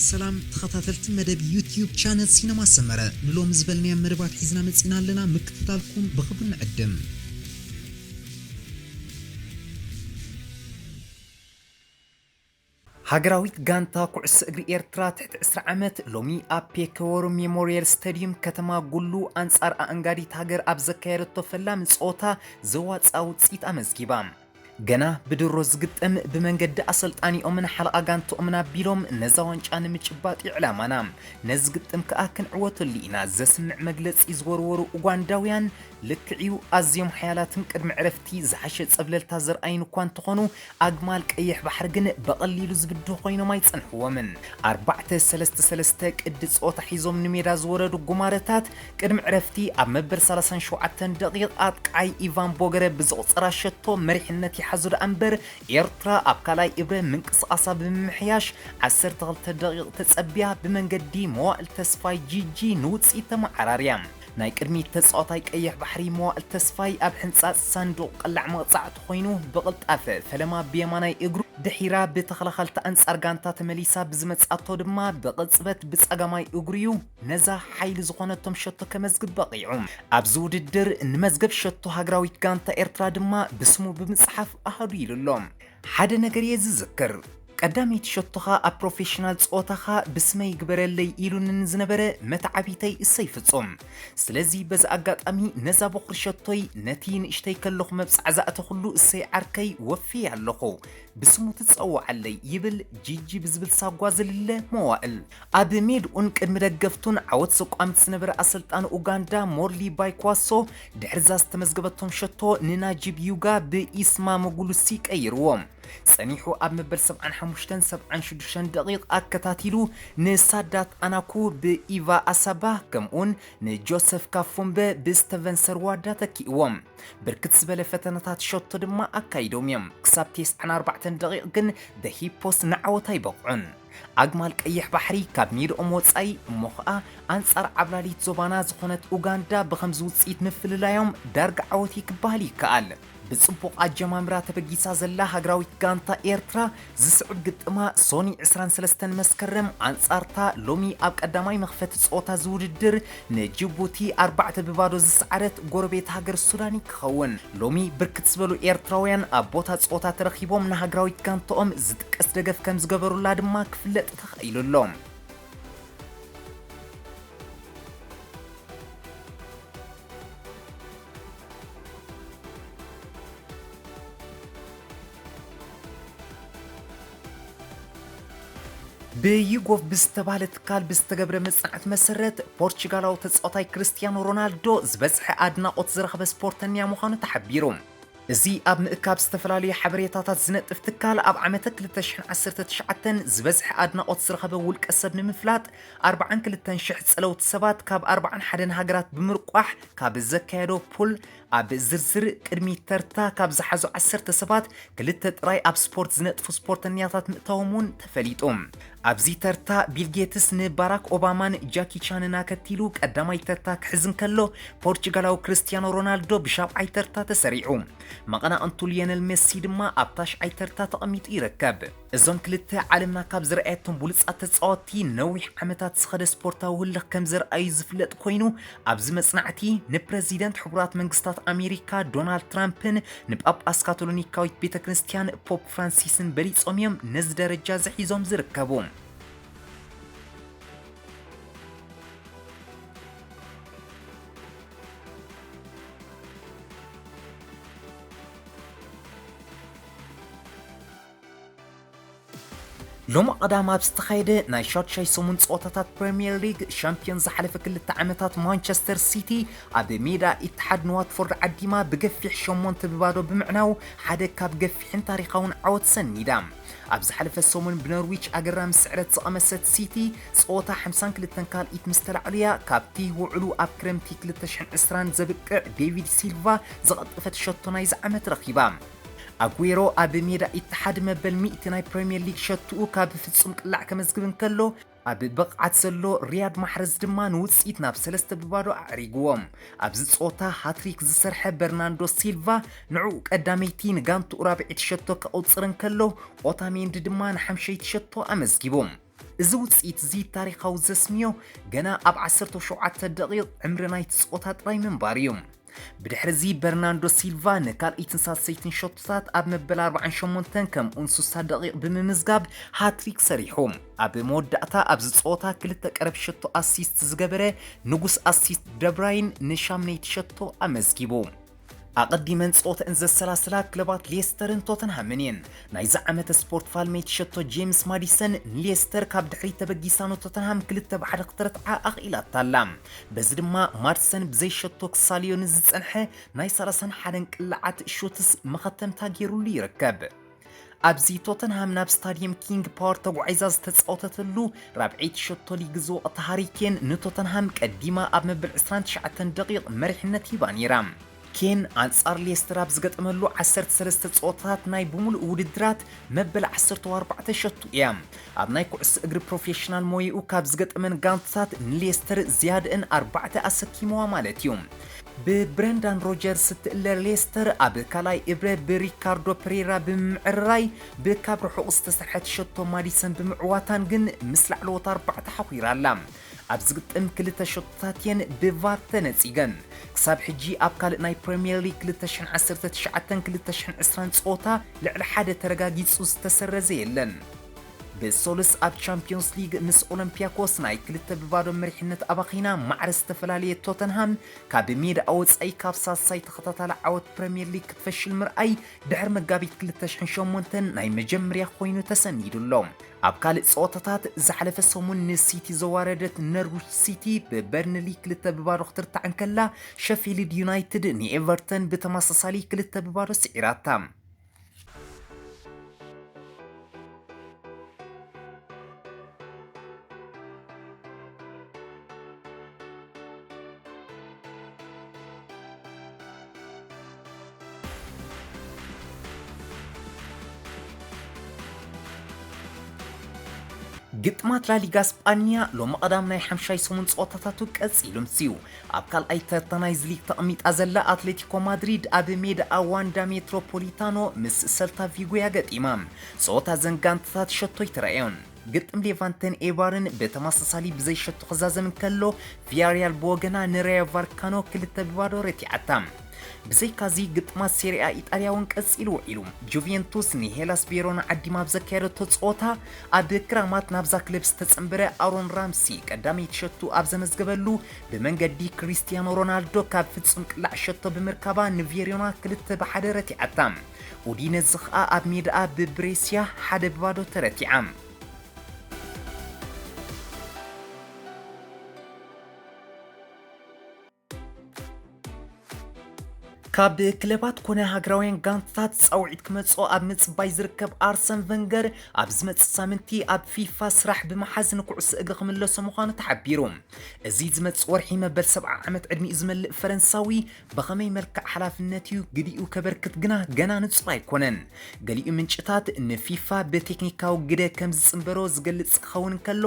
ሰላም ተኸታተልቲ መደብ ዩትዩብ ቻነል ሲነማ ሰመረ፣ ንሎሚ ዝበልናዮም መደባት ሒዝና መጺና ኣለና። ምክትታልኩም ብኽብሪ ንዕድም። ሃገራዊት ጋንታ ኩዕሶ እግሪ ኤርትራ ትሕቲ ዕስራ ዓመት ሎሚ ኣብ ፔከወሩ ሜሞርያል ስታድዩም ከተማ ጉሉ ኣንጻር ኣእንጋዲት ሃገር ኣብ ዘካየደቶ ፈላሚ ጸወታ ዘዋጽኣ ውጽኢት ኣመዝጊባ። ገና ብድሮ ዝግጥም፣ ብመንገዲ ኣሰልጣኒኦምን ሓለቓ ጋንትኦምን ኣቢሎም ነዛ ዋንጫ ንምጭባጥ እዩ ዕላማና። ነዚ ግጥም ከኣ ክንዕወተሉ ኢና ዘስምዕ መግለጺ ዝወርወሩ ኡጋንዳውያን፣ ልክዕ'ዩ፣ ኣዝዮም ሓያላትን ቅድሚ ዕረፍቲ ዝሓሸ ጸብለልታ ዘርኣዩን እኳ እንተኾኑ፣ ኣግማል ቀይሕ ባሕሪ ግን ብቐሊሉ ዝብድሁ ኮይኖም ኣይጸንሕዎምን። ኣርባዕተ ሰለስተ ሰለስተ ቅዲ ጸወታ ሒዞም ንሜዳ ዝወረዱ ጉማረታት፣ ቅድሚ ዕረፍቲ ኣብ መበል ሰላሳን ሸውዓተን ደቂቕ ኣጥቃዓይ ኢቫን ቦገረ ብዘቑጸራ ሸቶ መሪሕነት ይሓዙ ደኣ እምበር፣ ኤርትራ ኣብ ካልኣይ እብረ ምንቅስቓሳ ብምምሕያሽ ዓሰርተ ክልተ ደቂቕ ተጸቢያ ብመንገዲ መዋእል ተስፋይ ጂጂ ንውጽኢት ተመዓራርያ። ናይ ቅድሚት ተጻዋታይ ቀይሕ ባሕሪ መዋእል ተስፋይ ኣብ ሕንጻጽ ሳንዱቕ ቅላዕ መቕጻዕቲ ኮይኑ ብቕልጣፈ ፈለማ ብየማናይ እግሩ ድሒራ ብተኸላኸልቲ ኣንጻር ጋንታ ተመሊሳ ብዝመጽኣቶ ድማ ብቕጽበት ብጸጋማይ እግሩ እዩ ነዛ ሓይሊ ዝኾነቶም ሸቶ ከመዝግብ በቒዑ። ኣብዚ ውድድር ንመዝገብ ሸቶ ሃገራዊት ጋንታ ኤርትራ ድማ ብስሙ ብምጽሓፍ ኣሃዱ ኢሉ ኣሎ። ሓደ ነገር እየ ዝዝክር። ቀዳመይቲ ሸቶኻ ኣብ ፕሮፌሽናል ጸወታኻ ብስመይ ግበረለይ ኢሉኒ ንዝነበረ መተዓቢተይ እሰይ ፍጹም። ስለዚ በዚ ኣጋጣሚ ነዛ በኹሪ ሸቶይ ነቲ ንእሽተይ ከለኹ መብጻዕ ዝኣተኹሉ እሰይ ዓርከይ ወፍየ ኣለኹ። ብስሙ ትጸውዓለይ ይብል ጂጂ ብዝብል ሳጓ ዝልለ መዋእል። ኣብ ሜድኡን ቅድሚ ደገፍቱን ዓወት ዘቋምት ዝነበረ ኣሰልጣኒ ኡጋንዳ ሞርሊ ባይኳሶ ድሕሪ እዛ ዝተመዝገበቶም ሸቶ ንናጂብ ዩጋ ብኢስማ መጉሉሲ ቀይርዎ። ጸኒሑ ኣብ መበል ሰብዓን ሓሙሽተን ሰብዓን ሽዱሽተን ደቂቕ ኣከታቲሉ ንሳዳት ኣናኩ ብኢቫ ኣሳባ ከምኡውን ንጆሰፍ ካፉምበ ብስተቨን ሰርዋዳ ተኪእዎም። ብርክት ዝበለ ፈተነታት ሸቶ ድማ ኣካይዶም እዮም። ክሳብ ተስዓን ኣርባዕተን ደቂቕ ግን በሂፖስ ንዓወት ኣይበቕዑን። ኣግማል ቀይሕ ባሕሪ ካብ ሜድኦም ወጻኢ እሞ ኸኣ ኣንጻር ዓብላሊት ዞባና ዝኾነት ኡጋንዳ ብኸምዚ ውጽኢት ምፍልላዮም ዳርጋ ዓወት እዩ ክበሃል ይከኣል። ብጽቡቕ ኣጀማምራ ተበጊሳ ዘላ ሃገራዊት ጋንታ ኤርትራ ዝስዕብ ግጥማ ሶኒ ዕስራን ሰለስተን መስከረም ኣንጻርታ ሎሚ ኣብ ቀዳማይ መኽፈቲ ጸወታ ዝውድድር ንጅቡቲ ኣርባዕተ ብባዶ ዝሰዓረት ጎረቤት ሃገር ሱዳን እዩ ክኸውን። ሎሚ ብርክት ዝበሉ ኤርትራውያን ኣብ ቦታ ጸወታ ተረኺቦም ንሃገራዊት ጋንታኦም ዝጥቀስ ደገፍ ከም ዝገበሩላ ድማ ክፍለጥ ተኻኢሉ ኣሎ። ብዩጎቭ ብዝተባህለ ትካል ብዝተገብረ መጽናዕቲ መሰረት፣ ፖርቹጋላዊ ተጻዋታይ ክርስቲያኖ ሮናልዶ ዝበዝሐ ኣድናቖት ዝረኸበ ስፖርተኛ ምዃኑ ተሓቢሩ። እዚ ኣብ ምእካብ ዝተፈላለዩ ሓበሬታታት ዝነጥፍ ትካል፣ ኣብ ዓመተ ክልተ ሽሕን ዓሰርተ ትሽዓተን ዝበዝሐ ኣድናቖት ዝረኸበ ውልቀ ሰብ ንምፍላጥ፣ ኣርባዓን ክልተን ሽሕ ጸለውቲ ሰባት ካብ ኣርባዓን ሓደን ሃገራት ብምርቋሕ ካብ ዘካየዶ ፑል፣ ኣብ ዝርዝር ቅድሚት ተርታ ካብ ዝሓዙ ዓሰርተ ሰባት ክልተ ጥራይ ኣብ ስፖርት ዝነጥፉ ስፖርተኛታት ምእታዎም እውን ተፈሊጡ። ኣብዚ ተርታ ቢል ጌትስ ንባራክ ኦባማን ጃኪ ቻንን ኣከቲሉ ቀዳማይ ተርታ ክሕዝ እንከሎ፣ ፖርቹጋላዊ ክርስቲያኖ ሮናልዶ ብሻብዓይ ተርታ ተሰሪዑ። መቐናቕንቱ ሊዮነል ሜሲ ድማ ኣብ ታሽዓይ ተርታ ተቐሚጡ ይርከብ። እዞም ክልተ ዓለምና ካብ ዝረኣየቶም ብሉጻት ተጻወትቲ ነዊሕ ዓመታት ዝኸደ ስፖርታዊ ህልኽ ከም ዘርኣዩ ዝፍለጥ ኮይኑ፣ ኣብዚ መጽናዕቲ ንፕረዚደንት ሕቡራት መንግስታት ኣሜሪካ ዶናልድ ትራምፕን ንጳጳስ ካቶሊካዊት ቤተ ክርስቲያን ፖፕ ፍራንሲስን በሊጾም እዮም ነዚ ደረጃ እዚ ሒዞም ዝርከቡ። ሎሚ ቀዳም ኣብ ዝተኻየደ ናይ ሻድሻይ ሰሙን ጸወታታት ፕሪምየር ሊግ ሻምፒዮን ዝሓለፈ ክልተ ዓመታት ማንቸስተር ሲቲ ኣብ ሜዳ ኢትሓድ ንዋትፎርድ ዓዲማ ብገፊሕ ሸሞንተ ብባዶ ብምዕናው ሓደ ካብ ገፊሕን ታሪኻውን ዓወት ሰኒዳ። ኣብ ዝሓለፈ ሰሙን ብኖርዊች ኣገራሚ ስዕረት ዝቐመሰት ሲቲ ጸወታ ሓምሳን ክልተን ካልኢት ምስ ተላዕሉያ ካብቲ ውዕሉ ኣብ ክረምቲ ክልተ ሽሕን ዕስራን ዘብቅዕ ዴቪድ ሲልቫ ዝቐጠፈት ሸቶ ናይዚ ዓመት ረኺባ። ኣጉዌሮ ኣብ ሜዳ ኢትሓድ መበል ሚእቲ ናይ ፕሪምየር ሊግ ሸትኡ ካብ ፍጹም ቅላዕ ከመዝግብ እንከሎ፣ ኣብ ብቕዓት ዘሎ ሪያድ ማሕረዝ ድማ ንውጽኢት ናብ ሰለስተ ብባዶ ኣዕሪግዎም። ኣብዚ ጸወታ ሃትሪክ ዝሰርሐ በርናንዶ ሲልቫ ንዕኡ ቀዳመይቲ ንጋንትኡ ራብዐይቲ ሸቶ ከቑጽር እንከሎ፣ ኦታሜንዲ ድማ ንሓምሸይቲ ሸቶ ኣመዝጊቡ። እዚ ውጽኢት እዚ ታሪኻዊ ዘስምዮ ገና ኣብ ዓሰርተ ሸውዓተ ደቂቕ ዕምሪ ናይቲ ጸወታ ጥራይ ምንባር እዩ። ብድሕርዚ በርናንዶ ሲልቫ ንካልኣይትን ሳልሰይትን ሸቶታት ኣብ መበል ኣርባዓን ሸሞንተን ከምኡውን ስሳ ደቂቕ ብምምዝጋብ ሃትሪክ ሰሪሑ። ኣብ መወዳእታ ኣብዚ ጸወታ ክልተ ቀረብ ሸቶ ኣሲስት ዝገበረ ንጉስ ኣሲስት ደብራይን ንሻምነይቲ ሸቶ ኣመዝጊቡ። ኣቐዲመን ጸወተአን ዘሰላስላ ክለባት ሌስተርን ቶተንሃምን እየን። ናይዚ ዓመት ስፖርት ፋልመይቲ ሸቶ ጄምስ ማዲሰን ንሌስተር ካብ ድሕሪት ተበጊሳ ንቶተንሃም ክልተ ብ ሓደ ክተረትዓ ኣኽኢላታ ኣላ። በዚ ድማ ማዲሰን ብዘይ ሸቶ ክሳልዮ ንዝጸንሐ ናይ ሰላሳን ሓደን ቅላዓት ሹትስ መኸተምታ ገይሩሉ ይርከብ። ኣብዚ ቶተንሃም ናብ ስታዲየም ኪንግ ፓወር ተጓዒዛ ዝተጻወተትሉ ራብዐይቲ ሸቶ ሊግ ዝወቐታ ሃሪ ኬን ንቶተንሃም ቀዲማ ኣብ መበል ዕስራን ትሽዓተን ደቂቕ መሪሕነት ሂባ ነይራ። ኬን ኣንጻር ሌስተር ኣብ ዝገጠመሉ ዓሰርተ ሰለስተ ጸወታታት ናይ ብምሉእ ውድድራት መበል ዓሰርተ ኣርባዕተ ሸቱ እያ። ኣብ ናይ ኩዕሶ እግሪ ፕሮፌሽናል ሞይኡ ካብ ዝገጠመን ጋንታታት ንሌስተር ዝያድአን ኣርባዕተ ኣሰኪምዋ ማለት እዩ። ብብረንዳን ሮጀርስ እትእለ ሌስተር ኣብ ካልኣይ እብረ ብሪካርዶ ፐሬራ ብምምዕርራይ ብካብ ርሑቕ ዝተሰርሐት ሸቶ ማዲሰን ብምዕዋታን ግን ምስ ላዕለዎት ኣርባዕተ ሓኺራ ኣላ። ኣብ ዝግጥም ክልተ ሸቶታት እየን ብቫር ተነጺገን። ክሳብ ሕጂ ኣብ ካልእ ናይ ፕሪምየር ሊግ ክልተ ሽሕን ዓሰርተ ትሽዓተን ክልተ ሽሕን ዕስራን ጸወታ ልዕሊ ሓደ ተረጋጊጹ ዝተሰረዘ የለን። ብሶልስ ኣብ ቻምፒዮንስ ሊግ ምስ ኦሎምፒያኮስ ናይ ክልተ ብባዶ መሪሕነት ኣባኺና ማዕረ ዝተፈላለየ ቶተንሃም ካብ ሜዳ ወጻኢ ካብ ሳልሳይ ተኸታታሊ ዓወት ፕሪምየር ሊግ ክትፈሽል ምርኣይ ድሕሪ መጋቢት ክልተ ሽሕን ሸሞንተን ናይ መጀመርያ ኮይኑ ተሰኒዱ ኣሎ። ኣብ ካልእ ጸወታታት ዝሓለፈ ሰሙን ንሲቲ ዘዋረደት ነርዊች ሲቲ ብበርንሊ ክልተ ብባዶ ክትርታዕ እንከላ፣ ሸፊልድ ዩናይትድ ንኤቨርተን ብተመሳሳሊ ክልተ ብባዶ ስዒራታ። ግጥማት ላሊጋ ስጳንያ ሎሚ ቀዳም ናይ ሓምሻይ ሰሙን ጸወታታቱ ቀጺሉ ምስዩ። ኣብ ካልኣይ ተርታ ናይዚ ሊግ ተቐሚጣ ዘላ ኣትሌቲኮ ማድሪድ ኣብ ሜዳ ዋንዳ ሜትሮፖሊታኖ ምስ ሰልታ ቪጎ እያ ገጢማ። ጸወታ ዘን ጋንታታት ሸቶ ኣይተራእዮን። ግጥም ሌቫንተን ኤባርን ብተመሳሳሊ ብዘይ ሸቶ ክዛዘም እንከሎ፣ ቪያሪያል ብወገና ንራዮ ቫልካኖ ክልተ ብባዶ ረቲዓታ። ብዘይካዚ ግጥማት ሴሪኣ ኢጣልያ እውን ቀጺሉ ውዒሉ። ጁቬንቱስ ንሄላስ ቬሮና ዓዲማ ኣብ ዘካየደቶ ጸወታ፣ ኣብ ክራማት ናብዛ ክለብ ዝተጸንበረ ኣሮን ራምሲ ቀዳመይቲ ሸቱ ኣብ ዘመዝገበሉ፣ ብመንገዲ ክሪስቲያኖ ሮናልዶ ካብ ፍጹም ቅላዕ ሸቶ ብምርካባ ንቬሮና ክልተ ብሓደ ረቲዓታ። ኡዲነዝ ኸኣ ኣብ ሜዳኣ ብብሬስያ ሓደ ብባዶ ተረቲዓ። ካብ ክለባት ኮነ ሃገራውያን ጋንታታት ጻውዒት ክመጽኦ ኣብ ምጽባይ ዝርከብ ኣርሰን ቨንገር፣ ኣብ ዝመጽእ ሳምንቲ ኣብ ፊፋ ስራሕ ብምሓዝ ንኩዕሶ እግሪ ክምለሶ ምዃኑ ተሓቢሩ። እዚ ዝመጽእ ወርሒ መበል ሰብዓ ዓመት ዕድሚኡ ዝመልእ ፈረንሳዊ፣ ብኸመይ መልክዕ ሓላፍነት እዩ ግዲኡ ከበርክት ግና ገና ንጹር ኣይኮነን። ገሊኡ ምንጭታት ንፊፋ ብቴክኒካዊ ግደ ከም ዝጽንበሮ ዝገልጽ ክኸውን እንከሎ፣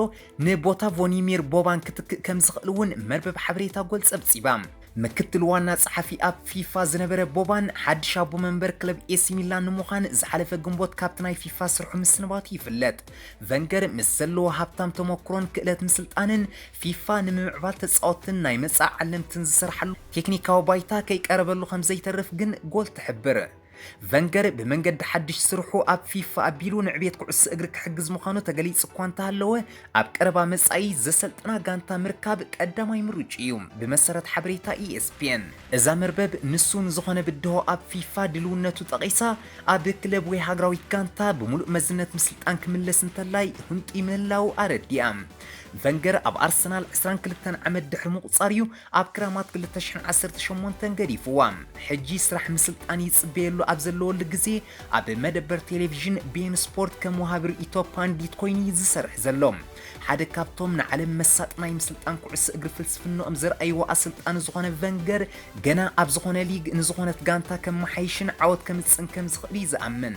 ንቦታ ቮኒሚር ቦባን ክትክእ ከም ዝኽእል እውን መርበብ ሓበሬታ ጎል ጸብጺባ። ምክትል ዋና ጸሓፊ ኣብ ፊፋ ዝነበረ ቦባን ሓድሽ ኣቦ መንበር ክለብ ኤሲ ሚላን ንምዃን ዝሓለፈ ግንቦት ካብቲ ናይ ፊፋ ስርሑ ምስንባቱ ይፍለጥ። ቨንገር ምስ ዘለዎ ሃብታም ተመክሮን ክእለት ምስልጣንን፣ ፊፋ ንምምዕባል ተጻወትን ናይ መጻኢ ዓለምትን ዝሰርሓሉ ቴክኒካዊ ባይታ ከይቀረበሉ ከም ዘይተርፍ ግን ጎል ትሕብር። ቨንገር ብመንገዲ ሓድሽ ስርሑ ኣብ ፊፋ ኣቢሉ ንዕቤት ኩዕሶ እግሪ ክሕግዝ ምዃኑ ተገሊጹ እኳ እንተሃለወ፣ ኣብ ቀረባ መጻኢ ዘሰልጥና ጋንታ ምርካብ ቀዳማይ ምርጭ እዩ፣ ብመሰረት ሓበሬታ ኢኤስፒኤን። እዛ መርበብ ንሱ ንዝኾነ ብድሆ ኣብ ፊፋ ድልውነቱ ጠቒሳ፣ ኣብ ክለብ ወይ ሃገራዊት ጋንታ ብምሉእ መዝነት ምስልጣን ክምለስ እንተላይ ህንጡይ ምህላው ኣረዲኣ። ቨንገር ኣብ ኣርሰናል ዕስራን ክልተን ዓመት ድሕሪ ምቑጻር እዩ ኣብ ክራማት ክልተ ሽሕን ዓሰርተ ሸሞንተን ገዲፍዋ። ሕጂ ስራሕ ምስልጣን ይጽበየሉ ኣብ ዘለወሉ ግዜ፣ ኣብ መደበር ቴሌቪዥን ቢኤን ስፖርት ከም ወሃቢ ርእይቶ ፓንዲት ኮይኑ እዩ ዝሰርሕ ዘሎ። ሓደ ካብቶም ንዓለም መሳጢ ናይ ምስልጣን ኩዕሶ እግሪ ፍልስፍንኦም ዘርኣይዎ ኣሰልጣኒ ዝኾነ ቨንገር፣ ገና ኣብ ዝኾነ ሊግ ንዝኾነት ጋንታ ከመሓይሽን ዓወት ከምጽእን ከም ዝኽእል እዩ ዝኣምን።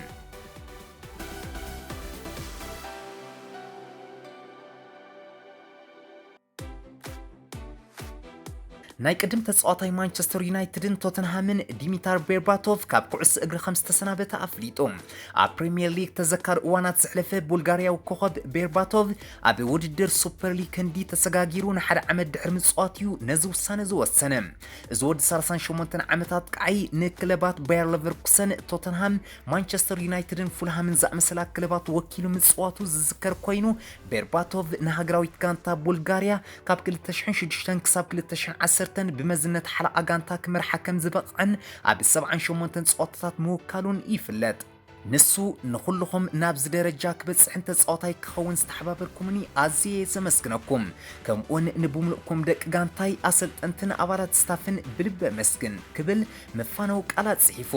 ናይ ቅድም ተጻዋታይ ማንቸስተር ዩናይትድን ቶተንሃምን ዲሚታር ቤርባቶቭ ካብ ኩዕሶ እግሪ ከም ዝተሰናበተ ኣፍሊጡ። ኣብ ፕሪምየር ሊግ ተዘካሪ እዋናት ዘሕለፈ ቡልጋርያዊ ኮኸብ ቤርባቶቭ ኣብ ውድድር ሱፐር ሊግ ህንዲ ተሰጋጊሩ ንሓደ ዓመት ድሕሪ ምጽዋት እዩ ነዚ ውሳነ ዝወሰነ። እዚ ወዲ ሰላሳን ሸሞንተን ዓመታት ቃዓይ ንክለባት ባየር ለቨርኩሰን፣ ቶተንሃም፣ ማንቸስተር ዩናይትድን ፉልሃምን ዝኣመሰላ ክለባት ወኪሉ ምጽዋቱ ዝዝከር ኮይኑ፣ ቤርባቶቭ ንሃገራዊት ጋንታ ቡልጋርያ ካብ ክልተ ሽሕን ሽዱሽተን ክሳብ ክልተ ሽሕን ዓሰርተን ብመዝነት ሓለቓ ጋንታ ክመርሓ ከም ዝበቕዐን ኣብ ሰብዓን ሸሞንተን ጸወታታት ምውካሉን ይፍለጥ። ንሱ ንኹልኹም ናብዚ ደረጃ ክበጽሕን ተጻዋታይ ክኸውን ዝተሓባበርኩምኒ ኣዝየ ዘመስግነኩም። ከምኡውን ንብምሉእኩም ደቂ ጋንታይ፣ ኣሰልጠንትን ኣባላት ስታፍን ብልቢ ኣመስግን ክብል መፋነዊ ቃላት ጽሒፉ።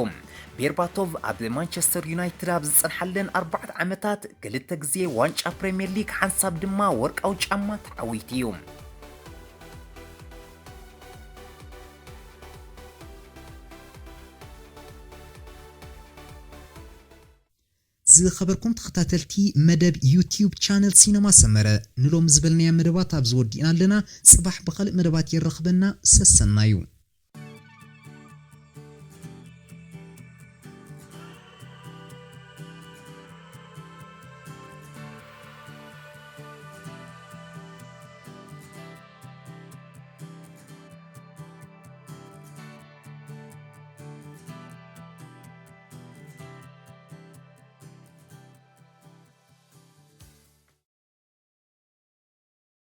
ቤርባቶቭ ኣብ ማንቸስተር ዩናይትድ ኣብ ዝጸንሓለን ኣርባዕተ ዓመታት ክልተ ግዜ ዋንጫ ፕሪምየር ሊግ፣ ሓንሳብ ድማ ወርቃዊ ጫማ ተዓዊቱ እዩ። ዝኸበርኩም ተኸታተልቲ መደብ ዩቲዩብ ቻነል ሲነማ ሰመረ፣ ንሎም ዝበልናያ መደባት ኣብዚ ወዲእና ኣለና። ጽባሕ ብኻልእ መደባት የራኽበና። ሰሰናዩ።